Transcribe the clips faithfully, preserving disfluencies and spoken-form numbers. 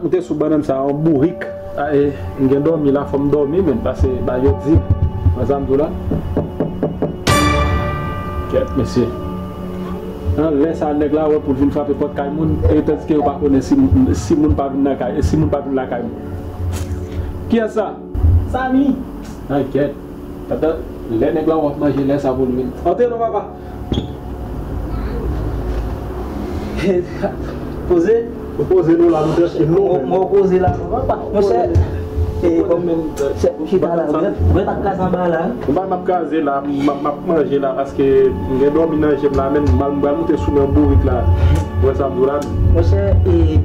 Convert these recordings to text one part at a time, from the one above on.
Moute sou bannann sa a, yon bourik. A, e, m gen dòmi la, fò m dòmi, men, pase ba yo di m. Wè sa m di w la? Kèt, mesye. Nan lè sa a, nèg la wè pou l vin frape pòt kay moun, e tandiske yo pa konnen si, si moun pa vin nan kay, si moun pa vin lakay moun. Kiyès sa? Samy. Nan kèt. Pandan lè nèg la w ap manje, lè sa pou l vin. Antre non, papa. Poze. Poze nou la, nou trèche nou. Mwen poze la, non, papa. Monchè, e, bon, chita la, mwen, mwen pa kraze anba la. Mwen pa m ap kraze la, m ap, m ap manje la, paske m gen dòmi nan je m la, men m pral, m pral moute sou nan bourik la. Wè sa m di w la. Monchè, e,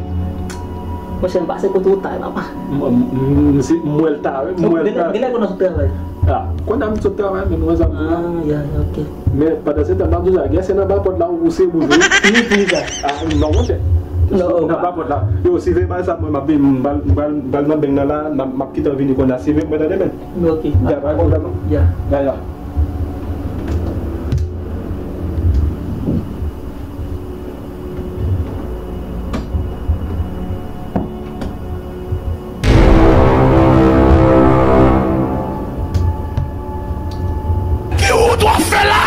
monchè, m pase kote w ta, papa. M, m, m, si, m wè l ta, wi, m wè l ta. Genlè, genlè konnen sou travay. A, konnen m sot travay, men nou wè sa m di la. A, ya, ya, ok. Men pandan se tan, m ap di w sa, gen se nan ba pòt la, ou se bouje. Wi, wi, sa. A, non, monchè. Non, nan ba pòt la. Yo, siveye bagay sa, mwen, m ap vin, m pral, m pral, m pral nan beng nan la, m ap, m ap kite w vini konnya. Siveye mwen, tande, men. Ok. Ya, pa gen pwoblèm, non? Ya. Ya, ya. Ki ou dwa fè la?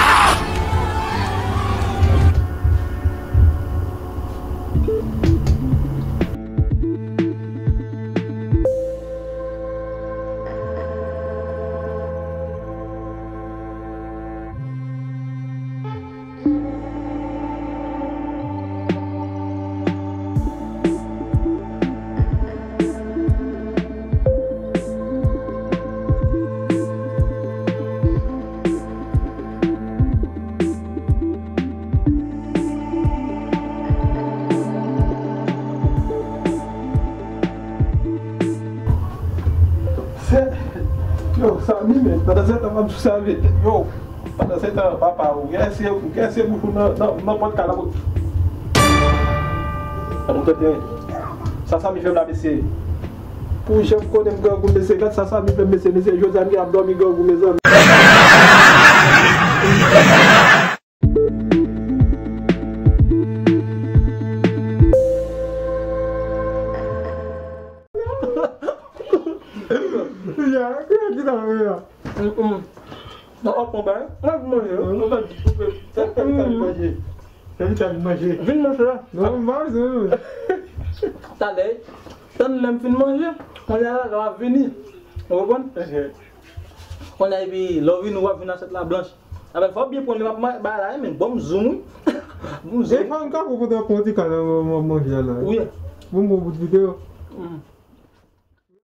Yo, Samy, men, pandan se tan, m ap di w sa, men, yo, pandan se tan, papa, ou gen eseye, ou gen eseye bouch ou nan, nan, nan pòt kay la, pou, pou tande, sa Samy fè m la, mesye. Pou jan m konnen m grangou, mesye, gad sa Samy fè m, mesye, mesye, jodi a m gen ap dòmi grangou, mezanmi. Ya, ki sa w ap fè a? Mm, mm. Non, w ap pran bagay? Mwen ap manje, wi. Mwen pa di, mwen pa di, sa, sa, sa, manje. Sa ki ta vin manje? Vin manje la. Non, m pa bezwen, non. Talè, tann lè m fin manje, kounye a la, lè w ap vini. Ou konprann? Kounye a, epi, lè w vini, w ap vin asyèt la blanch. Apre, fò w byen pran li, m ap bay la, men, bon, m zoom, wi. Bon, m zoom. E fò m ka pran ti ka nan manje a la. Wi. Bon, bon, bout videyo. Mm.